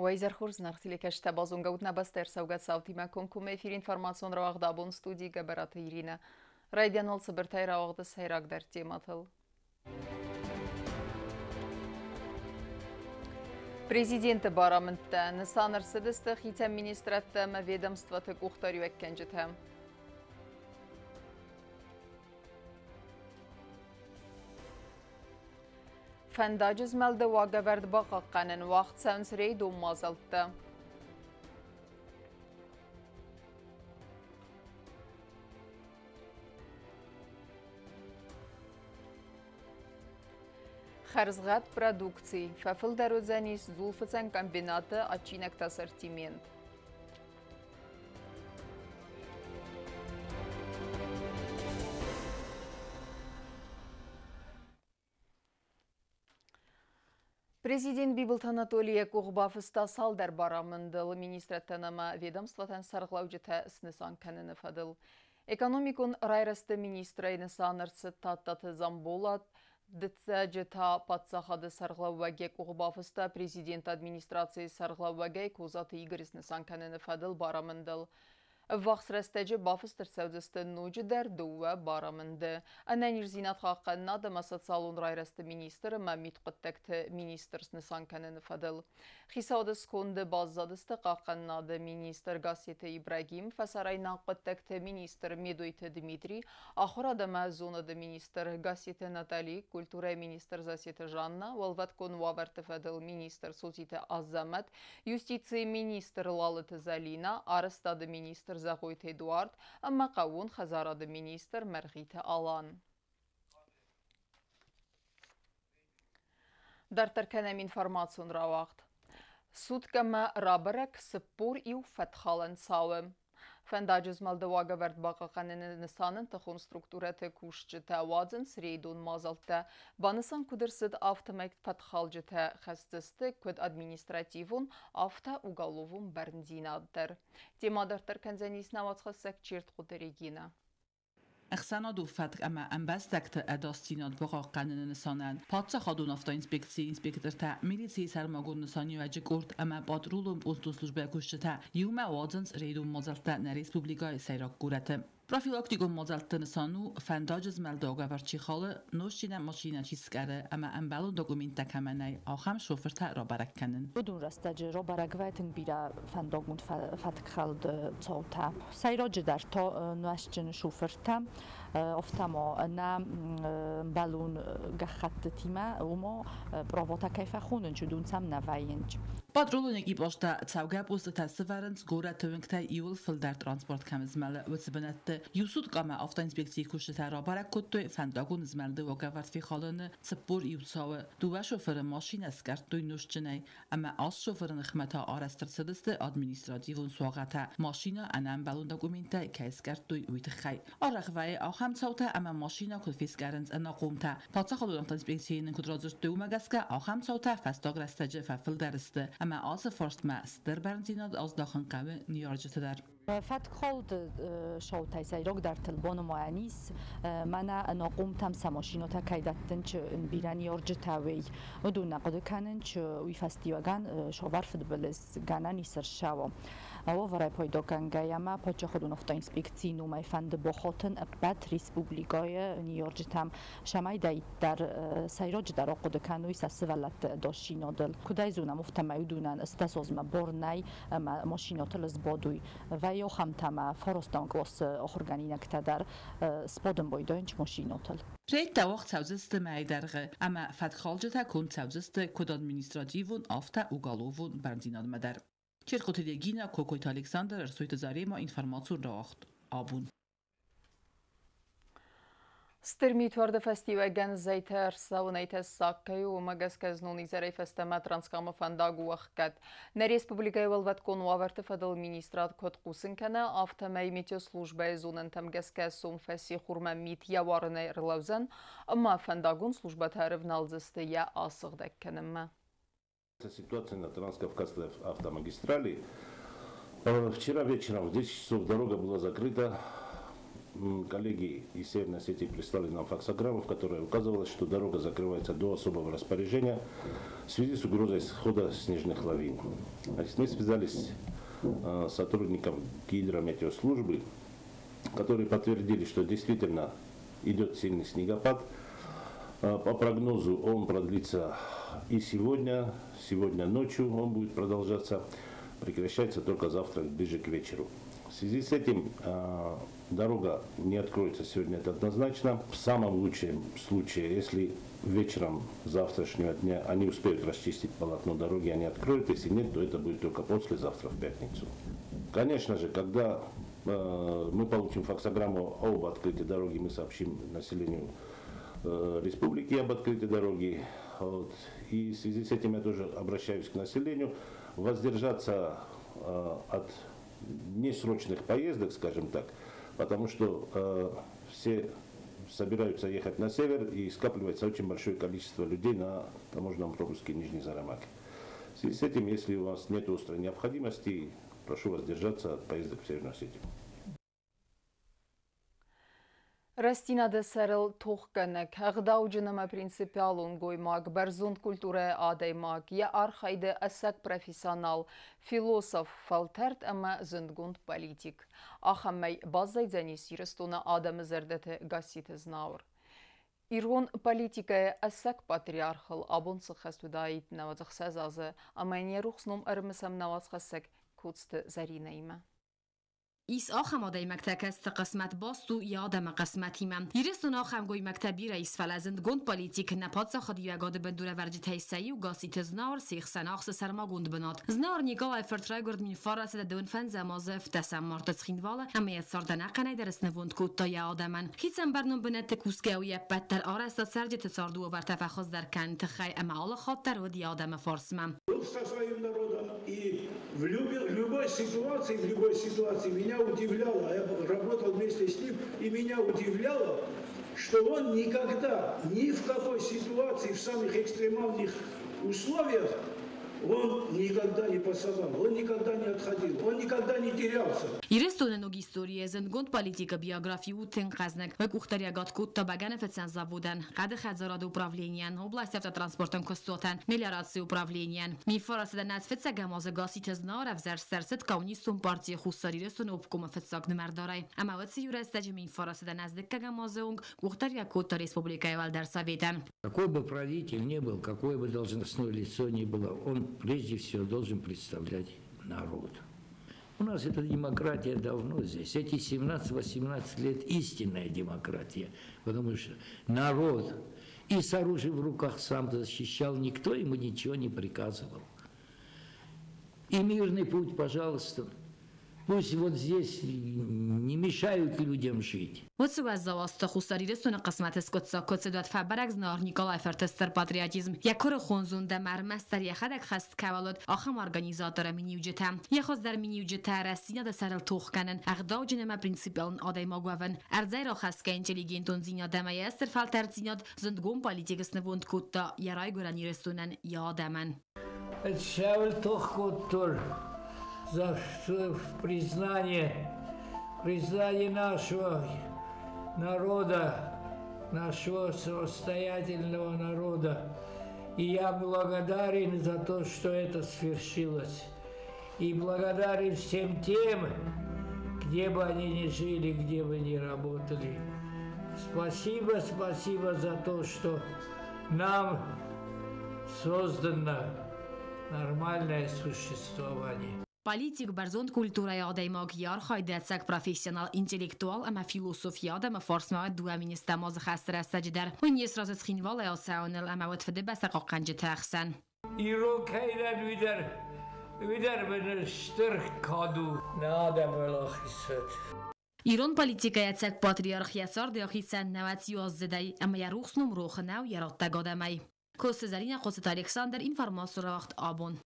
Уӕ изӕр хорз, зынаргъ телекӕсджытӕ, базонгӕ ут нӕ бӕстӕ ӕрцӕугӕ цаутимӕ комкоммӕ эфир информацион рауагъд абон, студийы Гӕбӕраты Иринӕ. Райдиан уал цыбыртӕй рауагъды сӕйрагдӕр темӕтыл. Президенты барамындтӕ нысан ӕрцыдысты хицӕн министрадтӕ ӕмӕ ведомствоты къухдариуӕггӕнджытӕ. Фӕндаджы змӕлды уагӕвӕрд бахъахъхъӕнын уагъд цӕуынц рейдон мадзӕлттӕ. Хӕрзгъӕд продукци фӕфылдӕр уыдзӕнис дзулфыцӕн комбинаты адджинӕгты ассортимент. Президент Бибылты Анатолий йӕ къух бафыста цалдӕр барамындыл министрадтӕн ӕмӕ ведомствотӕн сӕргълӕуджытӕ снысан кӕныны фӕдыл. Экономикон райрӕзты министрӕй нысан ӕрцыд Тадтаты Дзамболат, дыццӕджы та паддзахады сӕргълӕууӕг йӕ къух бафыста президенты администрацийы сӕргълӕууӕгӕй Козаты Игорь снысан кӕныны фӕдыл барамындыл. Ӕввахс рӕстӕджы бафыст ӕрцӕудзысты ноджыдӕр дыууӕ барамынды. Ӕнӕниздзинад хъахъхъӕнынад ӕмӕ социалон райрӕзты министр ӕмӕ мидхъуыддӕгты министр снысан кӕныны фӕдыл. Хицауады сконды баззадысты хъахъхъӕнынады министр Гассеты Ибрагим, фӕсарӕйнаг хъуыддӕгты министр Медойты Дмитрий, ахуырад ӕмӕ зонады министр Гассеты Натали, культурӕйы министр Зассеты Жанна, уӕлвӕткон уавӕрты фӕдыл министр Созиты Азӕмӕт, юстицийы министр Лалыты Зӕлинӕ, арӕзтады министр Зӕгъойты Эдуард ӕмӕ хъӕууон хӕдзарады министр Мӕргъиты Алан. Дарддӕр кӕнӕм информацион рауагъд. Суткӕмӕ рабӕрӕг 41 фӕткхалӕн цауы. Фӕндаджы змӕлды уагӕвӕрд бахъахъхъӕныны нысанӕн тыхон структурӕты кусджытӕ уадзынц рейдон мадзӕлттӕ. Банысан куыд ӕрцыд, афтӕмӕй фӕткхалджытӕ хӕсдзысты куыд административон, афтӕ уголовон бӕрндзинад дӕр. Темӕ дарддӕр кӕндзӕнис нӕ уацхӕссӕг Чертхъуты Регинӕ. Ӕхсӕнадон фӕтк ӕмӕ ӕмбӕстӕгты ӕдасдзинад бахъахъхъӕныны нысанӕн паддзахадон автоинспекцийы инспектортӕ, милицийы сӕрмагонд нысаниуӕджы къорд ӕмӕ патрулон постон службӕйы кусджытӕ иумӕ уадзынц рейдон мадзӕлттӕ нӕ республикӕйы сӕйраг горӕты. Профилактикон мадзӕлтты нысан у, фӕндаджы змӕлды уагӕвӕрд чи халы, нозтджынӕн машинӕ чи скъӕры ӕмӕ ӕмбӕлон документтӕ кӕмӕ нӕй, ахӕм шофыртӕ рабӕрӕг кӕнын. Уыдон рӕстӕджы рабӕрӕг вӕййы тынг бирӕ фӕндаггонд фӕткхӕлд цаутӕ. Сӕйраджыдӕр та нуӕзтджын шофыртӕ, афтӕ ма ӕнӕ мбӕлон гӕххӕттытимӕ, уымӕ правотӕ кӕй фӕхонынц, уыдон сӕм нӕ вӕййынц. Патрулон экипажтӕ цӕугӕ постытӕ сӕвӕрынц горӕты уынгтӕй иуыл фылдӕр транспорт кӕм змӕлы, уыцы бынӕтты. Иу суткъамӕ автоинспекцийы кусджытӕ рабӕрӕг кодтой фӕндагон змӕлды уагӕвӕрд фехалыны 41 цауы. Дыууӕ шофыры машинӕ скъӕрдтой нозтджынӕй, ӕмӕ аст шофыры ныхмӕ та арӕзт ӕрцыдысты административон суагъӕтӕ, машинӕ ӕнӕӕмбӕлон документтӕ кӕй скъӕрдтой, уый тыххӕй. Арӕх вӕййы ахӕм цаутӕ, ӕмӕ машинӕ куыд фескъӕрынц ӕнахъомтӕ. Паддзахадон автоинспекцийы нын куыд радзырдтой, уымӕ гӕсгӕ ахӕм цаутӕ фӕстаг рӕстӕджы фӕфылдӕр сты, ӕмӕ ацы фарстмӕ стыр бӕрндзинад аздахын хъӕуы ныййарджыты дӕр. Фӕткхалд шоутӕй сӕйрагдӕртыл банымайӕн ис, мӕнӕ ӕнахъомтӕм сӕ машинӕтӕ кӕй дӕттынц бирӕ ныййарджытӕ, уый. Уыдон нӕ хъуыды кӕнынц, уый фӕстиуӕгӕн савӕр фыдбылыз гӕнӕн ис ӕрцӕуа. Уавӕрӕй пайда кӕнгӕйӕ ма паддзахадон автоинспекцийы номӕй фӕнды бахатын ӕппӕт республикӕйы ныййарджытӕм, цӕмӕйдӕриддӕр сӕйраджыдӕр ахъуыды кӕной сӕ сывӕллӕтты ӕдасдзинадыл. Куыд ӕй зонӕм, афтӕмӕй уыдонӕн 18 азмӕ бар нӕй ӕмӕ машинӕтыл сбадой. Вӕййы ахӕмтӕ ӕмӕ фарастӕм къласы ахуыргӕнинӕгтӕ дӕр сбадын байдайынц машинӕтыл. Рейдтӕ уагъд цӕудзысты мӕйы дӕргъы, ӕмӕ фӕткхалджытӕ конд цӕудзысты куыд административон, афтӕ уголовон бӕрндзинадмӕ дӕр. Черкоты Регина, Кокойты Александр, Ӕрсойты Зарема, информацион рауагъд абон. Стыр митуарды фӕстиуӕгӕн зӕйтӕ ӕрцӕуынӕй тӕссаг кӕй у, уымӕ гӕсгӕ знон изӕрӕй фӕстӕмӕ Транскамы фӕндаг у ӕхгӕд. Нӕ республикӕйы уӕлвӕткон уавӕрты фӕдыл министрад куыд хъусын кӕны, афтӕмӕй метеослужбӕйы зонӕнтӕм гӕсгӕ сом фӕссихурмӕ мит йӕ уарынӕй ӕрлӕудзӕн ӕмӕ фӕндагон службӕтӕ ӕрывналдзысты йӕ асыгъдӕг кӕнынмӕ. Ситуация на Транскавказской автомагистрали. Вчера вечером в 10 часов дорога была закрыта Коллеги из Северной Осетии прислали нам факсограмму, в которой указывалось, что дорога закрывается до особого распоряжения в связи с угрозой схода снежных лавин. Значит, мы связались с сотрудником гидрометеослужбы, которые подтвердили, что действительно идет сильный снегопад. По прогнозу он продлится и сегодня, сегодня ночью он будет продолжаться, прекращается только завтра ближе к вечеру. В связи с этим дорога не откроется сегодня, это однозначно. В самом лучшем случае, если вечером завтрашнего дня они успеют расчистить полотно дороги, они откроют. Если нет, то это будет только послезавтра, в пятницу. Конечно же, когда мы получим факсограмму об открытии дороги, мы сообщим населению республики об открытии дороги. Вот. И в связи с этим я тоже обращаюсь к населению воздержаться от несрочных поездок, скажем так, потому что все собираются ехать на север и скапливается очень большое количество людей на таможенном пропуске Нижний Зарамак. В связи с этим, если у вас нет острой необходимости, прошу воздержаться от поездок в Северную Осетию. Рӕстдзинады сӕрыл тохгӕнӕг, ӕгъдауджын ӕмӕ принципиалон гоймаг, бӕрзонд культурӕйы адӕймаг, йӕ архайды ӕцӕг профессионал, философ, фӕлтӕрд ӕмӕ зындгонд политик. Ахӕмӕй баззайдзӕнис Ирыстоны адӕмы зӕрдӕты Гасситы Знауыр. Ирон политикӕйы ӕцӕг патриархыл абон сыххӕст уыдаид 96 азы, ӕмӕ йын йӕ рухс ном ӕрымысӕм нӕ уацхӕссӕг Коцты Зӕринӕимӕ. Ис ахӕм адӕймӕгтӕ, кӕцыты хъысмӕт баст у йӕ адӕмы хъысмӕтимӕ. Ирыстоны ахӕм гоймӕгтӕ бирӕ ис, фӕлӕ зындгонд политик, нӕ паддзахадиуӕгады бындурӕвӕрджытӕй сӕ иу Гасситы Знауыр се хсӕн ахсы сӕрмагонд бынат. Знауыр Николайы фырт райгуырд 1925 азы 17 марты Цхинвалы ӕмӕ йӕ цард ӕнӕхъӕнӕй дӕр снывонд кодта йӕ адӕмӕн. Хицӕн бӕрнон бынӕтты кусгӕ уый ӕппӕт дӕр арӕзта цӕрджыты цардуавӕртӕ фӕхуыздӕр кӕныны тыххӕй ӕмӕ алы хатт дӕр уыд йӕ адӕмы фарсмӕ. Со своим народом и в любой ситуации, в любой ситуации меня удивляло, я работал вместе с ним, и меня удивляло, что он никогда, ни в какой ситуации, в самых экстремальных условиях, он никогда не пасовал, он никогда не отходил, он никогда не терялся. Ирыстоны ног историйы зындгонд политикы биографи у тынг хъӕзныг. Уый къухдариуӕгад кодта бӕгӕныфыцӕн заводӕн, хъӕды хӕдзарады управленийӕн, областы автотранспортон куыстуатӕн, мелиорацийы управленийӕн. 1995 азы Гасситы Знауыр ӕвзӕрст ӕрцыд Коммунистон партийы Хуссар Ирыстоны обкомы фыццаг нымӕрдарӕй. Ӕмӕ уыцы иу рӕстӕджы 1985 азы онг къухдариуӕг кодта республикӕйы Уӕлдӕр Советӕн. Какой бы правитель ни был, какое бы должностное лицо ни было, он прежде всего должен представлять народ. У нас эта демократия давно здесь. Эти 17-18 лет истинная демократия, потому что народ и с оружием в руках сам защищал, никто ему ничего не приказывал. И мирный путь, пожалуйста, пусть вот здесь не мешают людям жить. Уыцы уӕззау азты Хуссар Ирыстоны хъысмӕт скъуыддзаг куы цыд, уӕд фӕбӕрӕг Знауыр Николайы фырты стыр патриотизм. Йӕ куырыхон зонд ӕмӕ ӕрмӕстдӕр йӕхӕдӕг хӕст кӕуыл уыд, ахӕм организаторы миниуджытӕ. Йӕ хуыздӕр миниуджытӕ рӕстдзинады сӕрыл тох кӕнын, ӕгъдауджын ӕмӕ принципиалон адӕймаг уӕвын, ӕрдзӕй рахӕсгӕ интеллигентондзинад ӕмӕ йӕ стыр фӕлтӕрддзинад зындгонд политик снывонд кодта йӕ райгуырӕн Ирыстонӕн, йӕ адӕмӕн. Цӕуыл тох кодтой за признание нашего народа, нашего самостоятельного народа. И я благодарен за то, что это свершилось. И благодарен всем тем, где бы они ни жили, где бы ни работали. Спасибо, спасибо за то, что нам создано нормальное существование. Политик, бӕрзонд культурӕйы адӕймаг, йӕ архайды ӕцӕг профессионал, интеллектуал ӕмӕ философ йӕ адӕмы фарсмӕ уыд 2010 азы хӕсты рӕстӕджы дӕр. Уый не сразы Цхинвалӕй ацӕуыныл ӕмӕ уыд Фыдыбӕстӕ хъахъхъӕнджыты ӕхсӕн. Ирон кӕй дӕн, уый дӕр мын стыр кад у. Нӕ адӕм уӕлахиз уӕд. Ирон политикӕйы ӕцӕг патриарх йӕ цард йӕхицӕн 91 аздзыдӕй ӕмӕ йӕ рухс ном рохы нӕу йӕ раттӕг адӕмӕй. Коцты Зӕринӕ, Хъоцыты Александр, информацион рауагъд «Абон».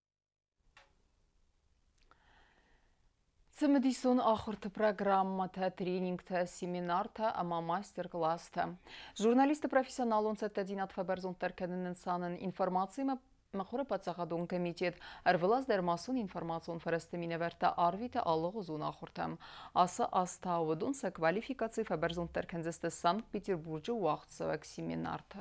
Цымыдисон ахуырты программӕтӕ, тренингтӕ, семинартӕ ӕмӕ мастер-класстӕ. Журналисты профессионалон цӕттӕдзинад фӕбӕрзонддӕр кӕныны нысанӕн информациимӕ Мыхуыры паддзахадон комитет ӕрвылаз дӕр массон информацион фӕрӕзты минӕвӕрттӕ арвиты алыгъуызон ахуыртӕм. Ацы аз та уыдон сӕ квалификаци фӕбӕрзонддӕр кӕндзысты Санкт-Петербурджы уагъдцӕуӕг семинарты.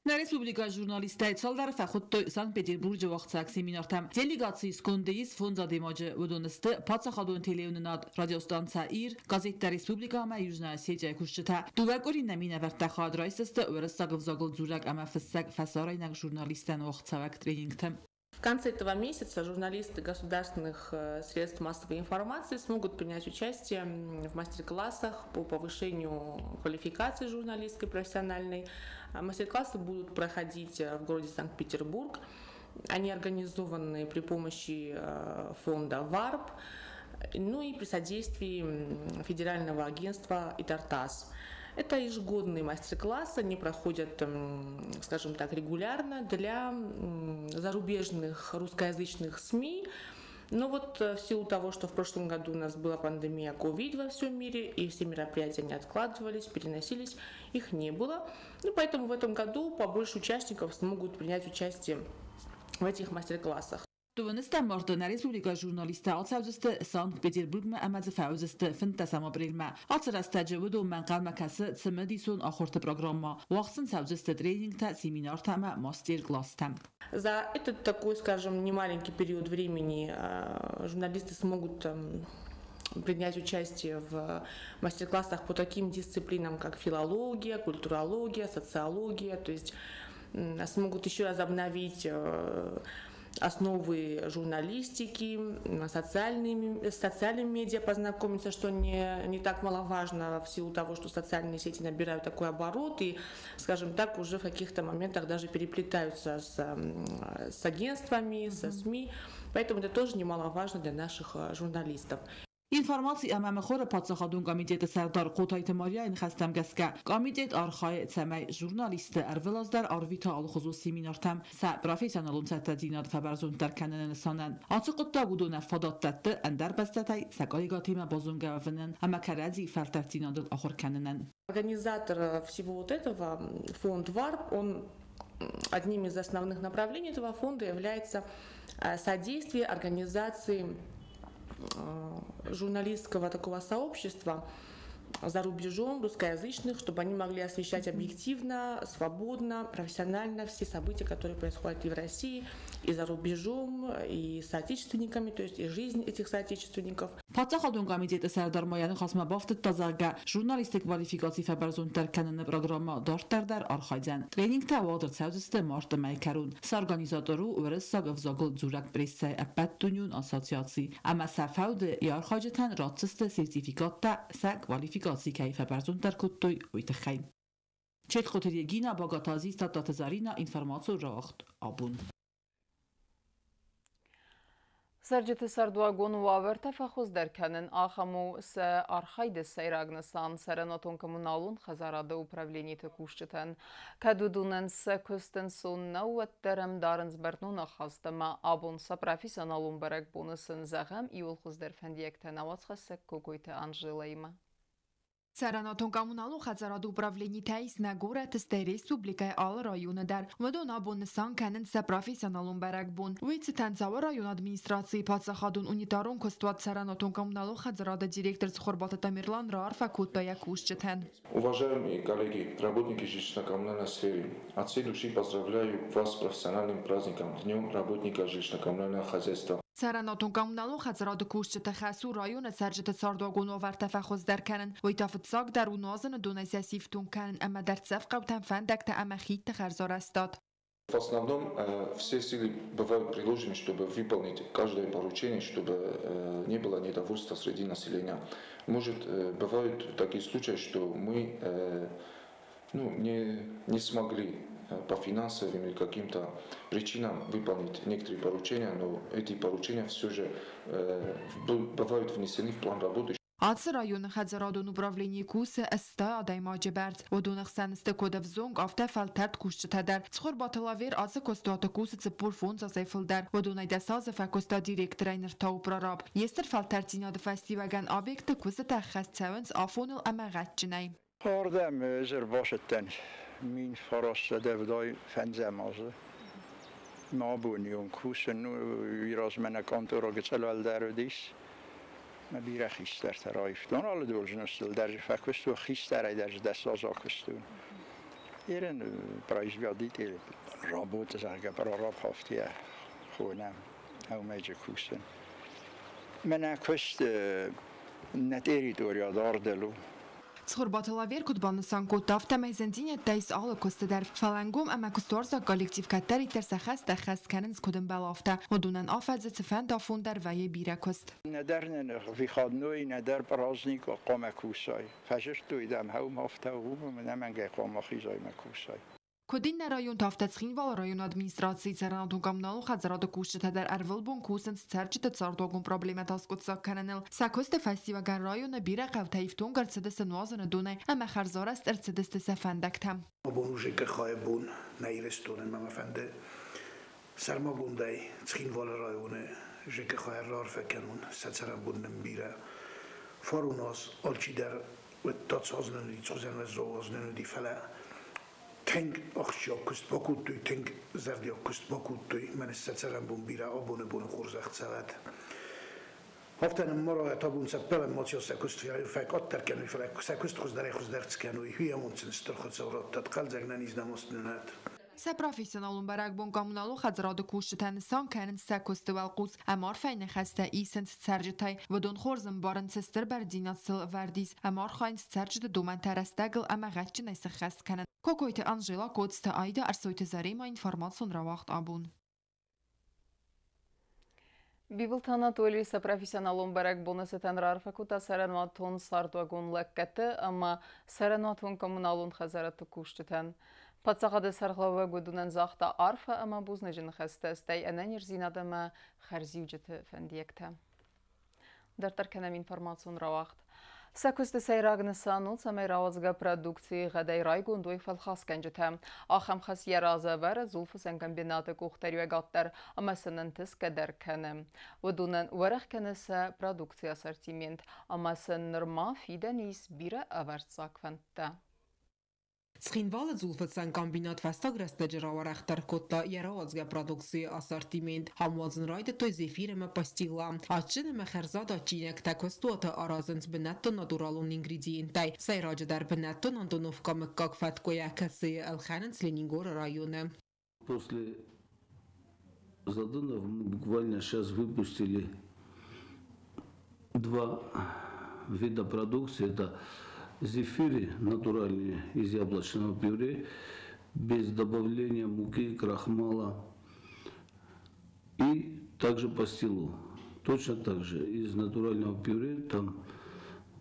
Нӕ республикӕйы журналисттӕй цалдӕр фӕхуыдтой Санкт-Петербурджы уагъдцӕуӕг семинартӕм. Делегацийы сконды ис фондз адӕймаджы. Уыдон сты паддзахадон телеуынынад, радиостанцӕ «Ир», газеттӕ «Республикӕ» ӕмӕ «Южная Осетия»-йы кусджытӕ. Дыууӕ къуыри нӕ минӕвӕрттӕ хайад райсдзысты уырыссаг ӕвзагыл дзурӕг ӕмӕ фыссӕг фӕсарӕйнаг журналисттӕн уагъдцӕуӕг тренингты. В конце этого месяца журналисты государственных средств массовой информации смогут принять участие в мастер-классах по повышению квалификации журналистской профессиональной. Мастер-классы будут проходить в городе Санкт-Петербург. Они организованы при помощи фонда ВАРП, ну и при содействии федерального агентства ИТАР-ТАСС. Это ежегодные мастер-классы, они проходят, скажем так, регулярно для зарубежных русскоязычных СМИ. Но вот в силу того, что в прошлом году у нас была пандемия COVID во всем мире, и все мероприятия не откладывались, переносились, их не было. Ну, поэтому в этом году побольше участников смогут принять участие в этих мастер-классах. Дыууынӕстӕм марты нӕ республикӕйы журналисттӕ ацӕудзысты Санкт-Петербургмӕ ӕмӕ дзы фӕуыдзысты 15 апрельмӕ. Ацы рӕстӕджы уыдонмӕ ӕнхъӕлмӕ кӕсы цымыдисон ахуырты программӕ. Уагъд сын цӕудзысты тренингтӕ, семинартӕ ӕмӕ мастер-класстӕ. За этот такой, скажем, немаленький период времени журналисты смогут принять участие в мастер-классах по таким дисциплинам, как филология, культурология, социология, то есть смогут еще раз обновить основы журналистики, социальными медиа познакомиться, что не так маловажно в силу того, что социальные сети набирают такой оборот и, скажем так, уже в каких-то моментах даже переплетаются с агентствами, со СМИ. Поэтому это тоже немаловажно для наших журналистов. Информаци ӕмӕ мыхуыры паддзахадон комитеты сӕрдар Хъотайты Марияйы ныхӕстӕм гӕсгӕ, комитет архайы, цӕмӕй журналистты ӕрвылаз дӕр арвита алыхуызон семинартӕм сӕ профессионалон цӕттӕдзинад фӕбӕрзонддӕр кӕныны нысанӕн. Ацы хъуыддаг уыдонӕн фадат дӕтты ӕндӕр бӕстӕтӕй сӕ коллегӕтимӕ базонгӕ уӕвынӕн ӕмӕ кӕрӕдзи фӕлтӕрддзинадыл ахуыр кӕнынӕн. Организатор всего вот этого, фонд ВАРП, он одним из основных направлений этого фонда является содействие организации журналистского такого сообщества за рубежом, русскоязычных, чтобы они могли освещать объективно, свободно, профессионально все события, которые происходят и в России, и за рубежом, и с соотечественниками, то есть и жизнь этих соотечественников. Паддзахадон комитеты сӕрдар ма йӕ ныхасмӕ бафтыдта, зӕгъгӕ, журналистты квалификаци фӕбӕрзонддӕр кӕныны программӕ дарддӕр дӕр архайдзӕн. Тренингтӕ уагъд ӕрцӕудзысты марты мӕйы кӕрон. Сӕ организатор у уырыссаг ӕвзагыл дзурӕг прессӕйы ӕппӕтдунеон ассоциаци ӕмӕ сӕ фӕуды йӕ архайджытӕн ратдзысты сертификаттӕ сӕ квалификаци кӕй фӕбӕрзонддӕр кодтой, уый тыххӕй. Четхъоты Регина, Багаты Азиз, Тадтаты Зарина, информацион рауагъд «Абон». Цӕрджыты цардуагон уавӕртӕ фӕхуыздӕр кӕнын ахӕм у сӕ архайды сӕйраг нысан цӕрӕнуатон-коммуналон хӕдзарады управлениты кусджытӕн. Кӕд уыдонӕн сӕ куыст ӕнцон нӕу, уӕддӕр ӕм дарынц бӕрнон ахаст ӕмӕ абон сӕ профессионалон бӕрӕгбоны сын зӕгъӕм иууыл хуыздӕр фӕндиӕгтӕ нӕ уацхӕссӕг Кокойты Анжелӕимӕ. Цӕрӕнуатон-коммуналон хӕдзарады управленитӕ ис нӕ горӕты, стӕй республикӕйы алы районы дӕр. Уыдон абон нысан кӕнынц сӕ профессионалон бӕрӕгбон. Уый цытӕн Дзауы районы администрацийы паддзахадон унитарон куыстуат цӕрӕнуатон-коммуналон хӕдзарады директор Цхуырбаты Тамерлан раарфӕ кодта йӕ кусджытӕн. Уважаемые коллеги, работники жилищно-коммунальной сферы, от всей души поздравляю вас с профессиональным праздником, Днем работника жилищно-коммунального хозяйства. Цӕрӕнуатон-коммуналон хӕдзарады кусджыты хӕс у районы цӕрджыты цардуагон уавӕртӕ фӕхуыздӕр кӕнын. Уый та фыццагдӕр у нуазыны донӕй сӕ сифтонг кӕнын ӕмӕ дӕрддзӕф хъӕутӕм фӕндӕгтӕ ӕмӕ хидты хӕрзарӕзтад. В основном все силы бывают приложены, чтобы выполнить каждое поручение, чтобы не было недовольства среди населения. Может, бывают такие случаи, что мы ну, не смогли по финансовым или каким-то причинам выполнить некоторые поручения, но эти поручения все же бывают внесены в план работы. Ацы районы хӕдзарадон управленийы кусы 80 адӕймаджы бӕрц. Уыдоны хсӕн сты куыд ӕвзонг, афтӕ фӕлтӕрд кусджытӕ дӕр. Цхуырбаты Лавер ацы куыстуаты кусы 45 азӕй фылдӕр. Уыдонӕй 10 азы фӕкуыста директорӕй, ныр та у прораб. Йе стыр фӕлтӕрддзинады фӕстиуӕгӕн объекты куыстытӕ ӕххӕст цӕуынц афоныл ӕмӕ гъӕдджынӕй. Ардӕм ӕз ӕрбацыдтӕн 1975 азы. Мӕ абоны онг кусын, уый размӕ нӕ къонторы гыццыл уӕлдӕр уыдис. Мӕ бирӕ хистӕртӕ раивтон, алы должностыл дӕр фӕкуыстон, хистӕрӕй дӕр 10 азы акуыстон. Ерын производитель работа, зӕгъгӕ, прораб хафтийӕ хонӕм, ӕумӕджы кусын. Мӕнӕ куыст нӕ территория дардыл у. Цхуырбаты Лавер куыд банысан кодта, афтӕмӕй зындзинӕдтӕ ис алы куысты дӕр, фӕлӕ ӕнгом ӕмӕ куыстуарзаг коллектив кӕддӕриддӕр сӕ хӕстӕ ӕххӕст кӕнынц куыд ӕмбӕлы, афтӕ. Уыдонӕн афӕдзы цыфӕнды афон дӕр вӕййы бирӕ куыст. Нӕдӕр нын выходной, нӕдӕр праздник хъуамӕ кусай. Фӕзырдтой дӕм, хӕум афтӕ у, ӕнӕмӕнгӕй хъуамӕ хизай мӕ кусай. Куыд иннӕ районты, афтӕ Цхинвалы районы администрацийы цӕрӕнуатон-коммуналон хӕдзарады кусджытӕ дӕр ӕрвылбон кусынц цӕрджыты цардуагон проблемӕтӕ аскъуыддзаг кӕныныл. Сӕ куысты фӕстиуӕгӕн районы бирӕ хъӕутӕ ифтонг ӕрцыдысты нуазыны донӕй ӕмӕ хӕрзарӕзт ӕрцыдысты сӕ фӕндӕгтӕ. Абон у ЖКХ-йы бон нӕ Ирыстоны ӕмӕ мӕ фӕнды сӕрмагондӕй Цхинвалы районы ЖКХ-йы раарфӕ кӕнон, сӕ цӕрӕнбон нын бирӕ. Фарон аз алчидӕр уыдта, цы нын уыди, цы хуызӕн уӕззау аз нын уыди, фӕлӕ тынг ахсджиаг куыст бакодтой, тынг зӕрдиаг куыст бакодтой. Мӕнӕ сӕ цӕрӕнбон бирӕ, абоны боны хорзӕх цӕуӕд. Афтӕ нын марайӕ табун цӕппӕлӕн маци сӕ куыст фӕкъаддӕр кӕной, фӕлӕ сӕ куыст хуыздӕрӕй хуыздӕр кӕной. Уый амонд сын стыр Хуыцау раттӕд, хъӕлдзӕг нӕниз нӕмост. Сӕ профессионалон бӕрӕгбон коммуналон хӕдзарады кусджытӕ нысан кӕнынц сӕ куысты уӕлхъус ӕмӕ арфӕйы ныхӕстӕ исынц цӕрджытӕй. Уыдон хорз ӕмбарынц, стыр бӕрндзинад сыл ӕвӕрд ис ӕмӕ архайынц цӕрджыты домӕнтӕ рӕстӕгыл ӕмӕ гъӕдджынӕй сӕххӕст кӕнын. Кокойты Анжела, Коцты Аида, Ӕрсойты Заремӕ, информацион рауагъд «Абон». Бибылты Анатолий сӕ профессионалон бӕрӕгбоны цытӕн раарфӕ кодта цӕрӕнуатон цардуагон лӕггӕдты ӕмӕ цӕрӕнуатон-коммуналон хӕдзарадты кусджытӕн. Паддзахады сӕргълӕууӕг уыдонӕн загъта арфӕ ӕмӕ бузныджы ныхӕстӕ, стӕй ӕнӕниздзинад ӕмӕ хӕрзиуджыты фӕндиӕгтӕ. Дарддӕр кӕнӕм информацион рауагъд. Сӕ куысты сӕйраг нысан у, цӕмӕй рауадзгӕ продукцийы гъӕдӕй райгонд уой фӕлхасгӕнджытӕ. Ахӕм хӕс йӕ разы ӕвӕры дзулфыцӕн комбинаты къухдариуӕгад дӕр ӕмӕ сын ӕнтысгӕ дӕр кӕны. Уыдонӕн уӕрӕх кӕны сӕ продукцийы ассортимент ӕмӕ сын нырма фидӕн ис бирӕ ӕвӕрццаг фӕндтӕ. Цхинвалы дзулфыцӕн комбинат фӕстаг рӕстӕджы рауӕрӕхдӕр кодта йӕ рауадзгӕ продукцийы ассортимент. Ам уадзын райдыдтой зефир ӕмӕ пастила. Адджын ӕмӕ хӕрзад адджинӕгтӕ куыстуаты аразынц бынӕттон натуралон ингредиенттӕй. Сӕйраджыдӕр бынӕттон Антоновка мыггаг фӕткъуыйӕ, кӕцыйы ӕлхӕнынц Ленингоры районы. После Задонов мы буквально сейчас выпустили два вида продукции. Это зефиры натуральные из яблочного пюре, без добавления муки, крахмала и также пастилу. Точно так же из натурального пюре там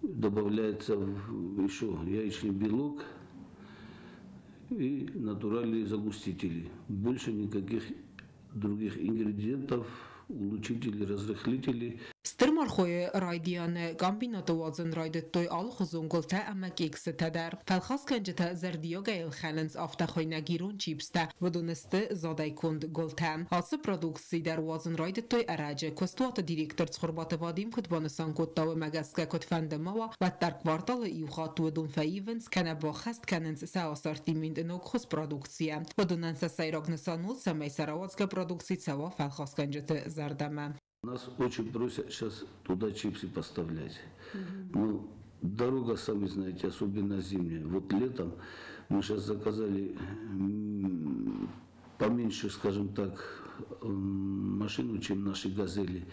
добавляется еще яичный белок и натуральные загустители. Больше никаких других ингредиентов, улучшителей, разрыхлителей. Стыр мархойы райдианы комбинаты уадзын райдыдтой алыхуызон гуылтӕ ӕмӕ кексытӕ дӕр. Фӕлхасгӕнджытӕ зӕрдиагӕй ӕлхӕнынц афтӕхуыйнӕг ирон чипстӕ. Уыдон сты задӕй конд гуылтӕ. Ацы продукци дӕр уадзын райдыдтой ӕрӕджы. Куыстуаты директор Цхуырбаты Вадим куыд банысан кодта, уымӕ гӕсгӕ куыдфӕнды ма уа, уӕддӕр кварталы иу хатт уыдон фӕивынц кӕнӕ баххӕст кӕнынц сӕ ассортимент ногхуыз продукцийӕ. Уыдонӕн сӕ сӕйраг нысан у, цӕмӕй сӕ рауадзгӕ продукци цӕуа фӕлхасгӕнджыты зӕрдӕмӕ. Нас очень просят сейчас туда чипсы поставлять. Ну, дорога, сами знаете, особенно зимняя. Вот летом мы сейчас заказали поменьше, скажем так, машину, чем наши «Газели».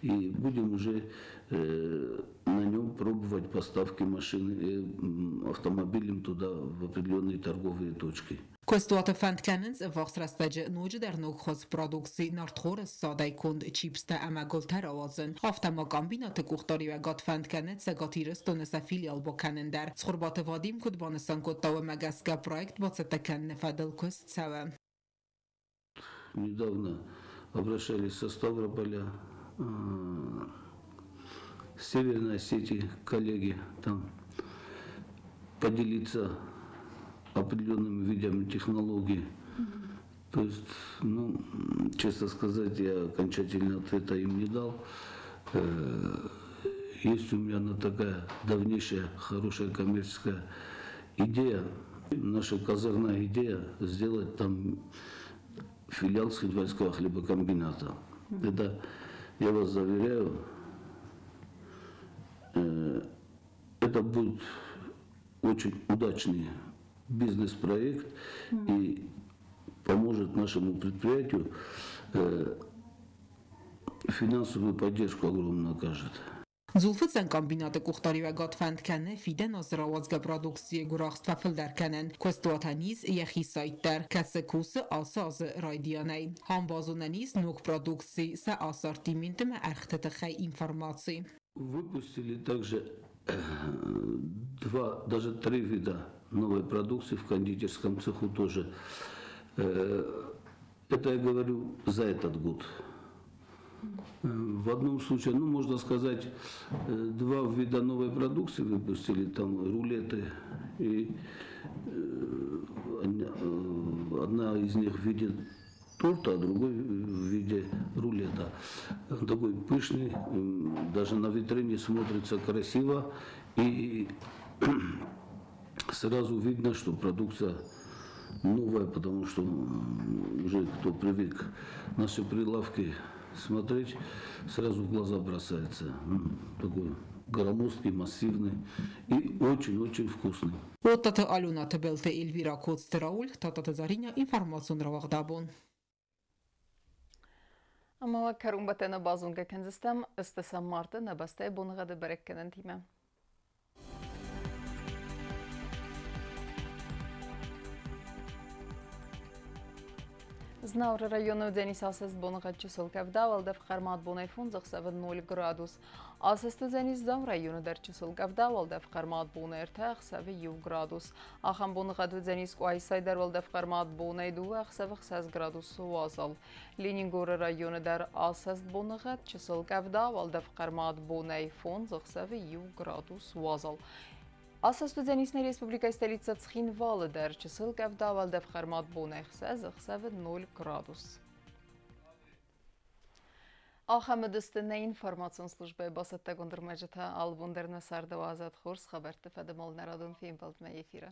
И будем уже на нем пробовать поставки машины, автомобилем туда в определенные торговые точки. Куыстуаты фӕнд кӕнынц ӕввахс рӕстӕджы ноджыдӕр ногхуыз продукци нартхоры ссадӕй конд чипстӕ ӕмӕ гуылтӕ рауадзын. Афтӕ ма комбинаты къухдариуӕгад фӕнд кӕны Цӕгат Ирыстоны сӕ филиал бакӕнын дӕр. Цхуырбаты Вадим куыд банысан кодта, уымӕ гӕсгӕ проект бацӕттӕ кӕныны фӕдыл куыст цӕуы. Недавно обращались со Ставрополя, с Северной Осетии коллеги там поделиться определенными видами технологий. То есть, ну, честно сказать, я окончательно ответа им не дал. Есть у меня одна такая давнейшая хорошая коммерческая идея, наша козырная идея сделать там филиал Цхинвальского хлебокомбината. Это, я вас заверяю, это будет очень удачный бизнес-проект и поможет нашему предприятию, финансовую поддержку огромную окажет. Дзулфыцӕн комбинаты къухдариуӕгад фӕнд кӕны фидӕн азы рауадзгӕ продукцийы гуырахст фӕфылдӕр кӕнын. Куыстуатӕн ис йӕхи сайт дӕр, кӕцы кусы ацы азы райдианӕй. Ам базонӕн ис ног продукци, сӕ ассортименты ӕмӕ ӕргъты тыххӕй информаци. Выпустили также два, даже три вида новой продукции в кондитерском цеху тоже. Это я говорю за этот год. В одном случае, ну, можно сказать, два вида новой продукции выпустили, там рулеты, и одна из них в виде торта, а другой в виде рулета. Он такой пышный, даже на витрине смотрится красиво, и сразу видно, что продукция новая, потому что уже кто привык наши прилавки смотреть, сразу в глаза бросается. Такой громоздкий, массивный и очень-очень вкусный. Оттаты Алена Тыбылты, Эльвира Коцты, Рауль, Тататы Зариня, информацион рауагъдабон. Ӕмӕ кӕронбӕттӕны базонгӕ кӕндзыстӕм ӕстӕсӕм марты нӕ бӕстӕйы боныгъӕды бӕрӕггӕнӕнтимӕ. Знауыры районы уыдзӕнис асӕст боныгъӕд чысыл къӕвда, уӕлдӕф хъӕрмад бонӕй 5 ӕхсӕвы 0 градус. Асӕст уыдзӕнис Дзауы районы дӕр чысыл къӕвда, уӕлдӕф хъӕрмад бонӕй 3 ӕхсӕвы 1 градус. Ахӕм боныгъӕд уыдзӕнис Къуайсайы дӕр уӕлдӕф хъӕрмад бонӕй 2 ӕхсӕвы 6 градусы уазал. Ленингоры районы дӕр асӕст боныгъӕд чысыл къӕвда, уӕлдӕф хъӕрмад бонӕй 5 ӕхсӕвы 1 градус уазал. Асӕст уыдзӕнис нӕ республикӕйы столицӕ Цхинвалы дӕр чысыл къӕвда, уӕлдӕф хъӕрмад бонӕй 6 ӕхсӕвы 0 градус. Ахӕм уыдысты нӕ информацион службӕйы бацӕттӕгонд ӕрмӕджытӕ. Алы бон дӕр нӕ царды уадзӕд хорз хабӕртты фӕдыл нӕ радон фембӕлдмӕ эфиры.